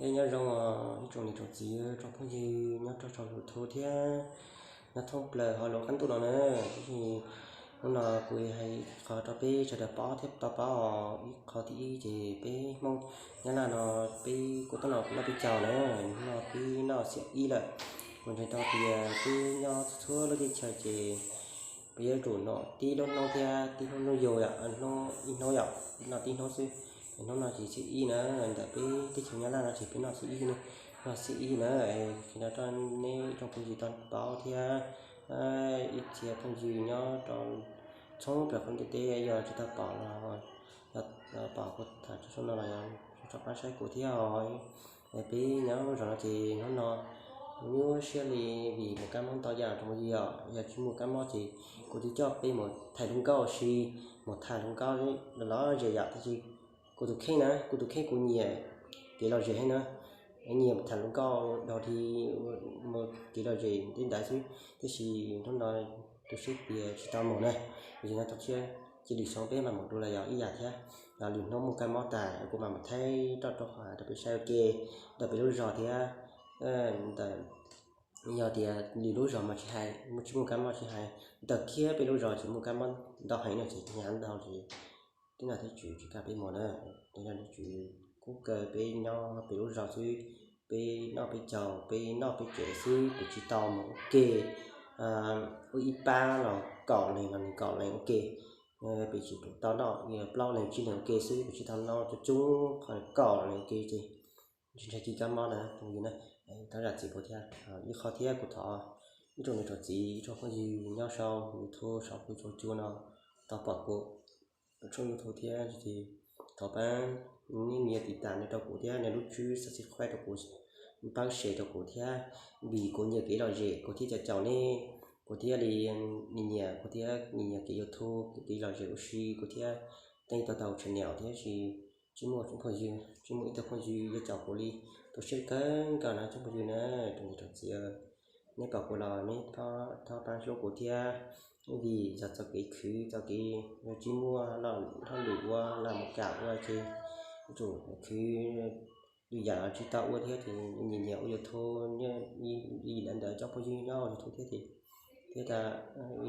Peb nyob zoo os ib tsoom niam tsoom txiv tsoom phooj ywg nyob rau saum YouTube thiab nyob thoob plaws hauv lub qab ntuj no na. Tab sis hnub no kuv hais qhov rau peb sawv daws paub thiab tau paub os. Ib qho thib ib ces peb Hmoob Nyab Laj no peb kuj tab no kuv noj peb caug na, hnub no peb noj xiam ib lawm. Kuv ntseeg tau tias peb nyob txhua lub teb chaws ces peb yuav tsum noj tib lub hnub thiab tib lub hnub yug yom, ib hnub yom, noj tib hnub xwb. Hnub no ces xiam ib na, ntawm peb teb chaws Nyab Laj no ces peb noj xiam ib, noj xiam ib na. Ces no rau nej tsoom phooj ywg tau paub thiab ib txhia phooj ywg nyob rau thoob plaws qab ntuj teb yog tsis tau pom los pom kuv tham txog no los yog tau pab saib kuv thiab os. Peb nyob zos no ces hnub no nyuaj siab li vim mus kab mob ntau yam rau mus yos, yog tsis mus kab mob ces kuv twb coj peb mus tham hluas nkauj si, mus tham hluas nkauj lom zem yom. Tab sis kuv tus kheej na, kuv tus kheej kuv nyiam kev lom zem heev na, nyiam tham hluas nkauj dog dig, mus kev lom zem tej ntawd xwb. Tab sis hnub no tu siab tias tsis tau mus na, yog no tau thiab cia lwm xyoo peb mam mus dua los yog ib yam thiab. Los lwm hnub mus kab mob tas kuv mam mus thaij roj rau qhov rau peb saib ua ke ntawm peb lub zos thiab ntawm yog tias lwm lub zos mas tsis hais, mus tsis mus kab mob tsis hais, ntawm kiag peb lub zos ces mus kab mob ntau heev no ces hnyav ntau ces tib no thiab tswv tsis kam peb mus na. Yog li tswv kub kaw peb nyob peb lub zos xwb, peb noj peb caug, peb noj peb tsev xwb, peb tsis tau mus ua ke ua ib pab los kaum leeg los nws kaum leeg ua ke. Peb tsis tau noj plaub leeg tsib leeg ua ke xwb, peb tsis tau noj coob coob qhov kaum leeg ua ke ces tsis ntshai kis kab mob na. Tus yus na, thov zam txim kuv thiab. Ib qho thiab kuv thov ib tsoom niam tsoom txiv ib tsoom phooj ywg nyob saum YouTube saum kuv tsoom cua no tau pom kuv tshooj YouTube thiab ces thov pab nias tiv tam no rau kuv thiab nias lub tswb subscribe rau kuv, pab share rau kuv thiab, vim kuv nyiam kev lom zem kuv thiaj caum caum nej, kuv thiaj li nyiam kuv thiab nyiam kev YouTube kev lom zem ua si kuv thiab teej tau tau channel thiab. Sis tsis muaj tsoom phooj ywg, tsis muaj ib tug phooj ywg yuav caum kuv li. Tu siab kawg nkaus na tsoom phooj ywg na, tsoom niam tsoom txiv, nej pom kuv los nej thov pab hlub kuv thiab, vim yog txoj kev khwv txoj kev tsis muaj hauj lwm ua los mus kam ua ces yuav tsum khwv lwm yam tsis tau ua thiab ces nyiam nyiam ua YouTube, ib yam ntawd cov phooj ywg nyob YouTube thiab ces thiab tas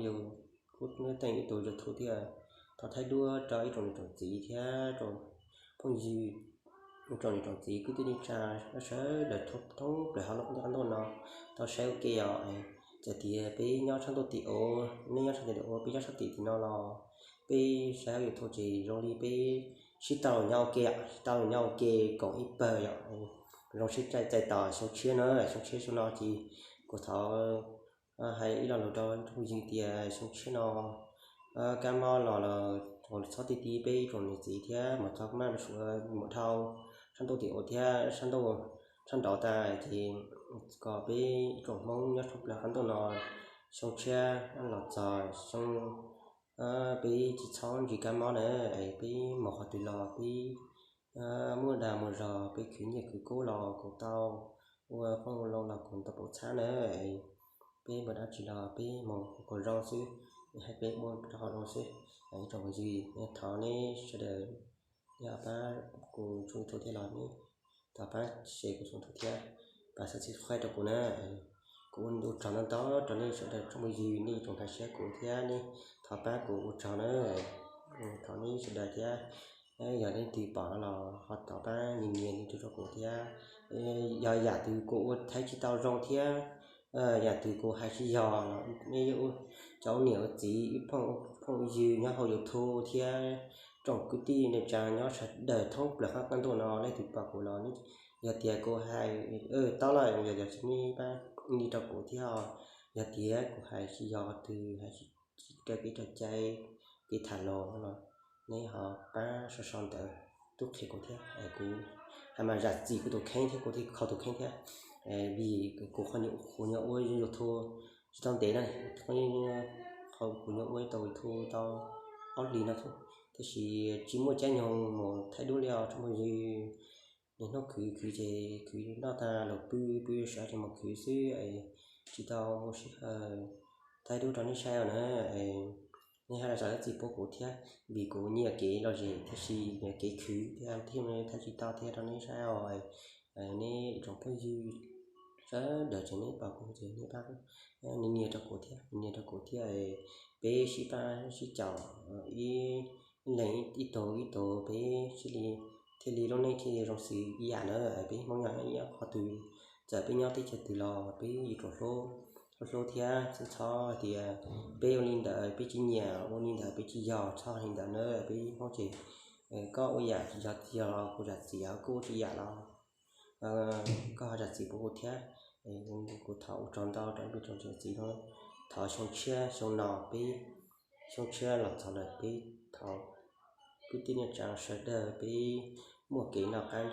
yus kuj teej ib tug YouTube thiab. Thov thaij duab rau ib tsoom niam tsoom txiv thiab tsoom phooj ywg, ib tsoom niam tsoom txiv kwv tij neej tsa sawv daws thoob plaws hauv lub qab ntuj no tau saib ua ke os. Txawm tias peb nyob sab ntuj tim ub, nej nyob sab tim ub, peb nyob sab tim tim no los peb saib YouTube ces zoo li peb sib tau nyob ua ke, sib tau nyob ua ke koom ib pawg yom, zoo siab txais tos xyoo tshiab na, xyoo tshiab xyoo no ces kuv thov hais ib lo lus rau phooj ywg tias xyoo tshiab no kab mob los los txhob ti ti peb ib tsoom niam txiv thiab mas txhob maj suav mus dhau sab ntuj tim ub thiab sab ntuj sab nraud tas ces kom peb ib tsoom Hmoob nyob thoob plaws qab ntuj no xyoo tshiab los txog xyoo peb tsis txhob ntsib kab mob na, peb mus qhov twg los peb muaj dag mus zog, peb khwv nyiaj khwv kub los kuj tau, ua qoob loo los kuj tau pov txhab na, peb mus dab tsi los peb mus kom zoo xwb, hais peb mus rau qhov zoo xwb. Ib tsoom phooj ywg, thov nej sawv daws, yog pab kuv tshooj YouTube thiab los nej thov pab share kuv tshooj YouTube thiab, pab subscribe rau kuv na. Kuv ua tsaug ntau ntau rau nej sawv daws tsoom phooj ywg, nej tsoom nkag siab kuv thiab nej thov pab kuv ua tsaug na. Thov nej sawv daws thiab, yog leej twg pom no los ho thov pab nias nias nias rau kuv thiab. Yog yam twg kuv ua thaij tsis tau zoo thiab yam twg kuv hais tsis yog los nej cov ua niam ua txiv, ib phooj ywg nyob hauv YouTube thiab tsoom kwv tij neej tsa nyob sawv daws thoob plaws qab ntuj no, leej twg pom kuv los yog tias kuv hais tau lawm yog tias nej pab nias rau kuv thiab, yog tias kuv hais tsis yog qhov twg, hais tsis raws kev raws cai, kev tham los no los nej ho pab sau sau ntawv tuaj qhia kuv thiab, kuv hais mas zam txim kuv tus kheej thiab kuv thiaj kho tus kheej thiab. Vim kuv qhov nyuam qhuav nyuam ua YouTube tsis tau ntev na, qhov kuv nyuam ua tau YouTube tau ob hlis no xwb, tab sis tsis muaj caij nyoog mus thaij duab li os tsoom phooj ywg. Niaj hnub khwv khwv ces khwv noj tag los pw pw sawv ces mus khwv xwb, tsis tau muaj sij hawm thaij duab rau nej saib os na. Nej haj zam lub txim pub kuv thiab, vim kuv nyiam kev lom zem tab sis nyiam kev khwv thiab thiaj thaij tsis tau thiab rau nej saib os. Nej tsoom phooj ywg sawv daws tseem nej pom kuv ces nej pab nias rau kuv thiab, nias rau kuv thiab, peb sib pab sib caum ib leeg ib tug ib tug, peb thiaj li, thiaj li lub neej thiaj zoo xws ib yam na. Peb Hmoob nyob ib qho twg, txawm peb nyob teb chaws twg los peb yuav tsum hlub, hlub hlub thiab txhob hais tias peb ua li ntawd peb tsis nyiam, ua li ntawd peb tsis yog, txhob li ntawd na. Peb Hmoob ces koj ua yam tsis yog tsis yog los kuv zam txim, koj ua tsis yam los koj ho zam txim pub kuv thiab. Kuv thov ua tsaug ntau rau ib tsoom niam txiv no, thov xyoo tshiab xyoo no peb, xyoo tshiab los txog lawm peb thov kwv tij neej tsa sawv daws peb muaj kev noj qab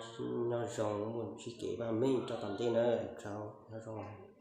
nyob zoo, muaj txoj kev vaj meej rau tom ntej na. Tsaug, nyob zoo.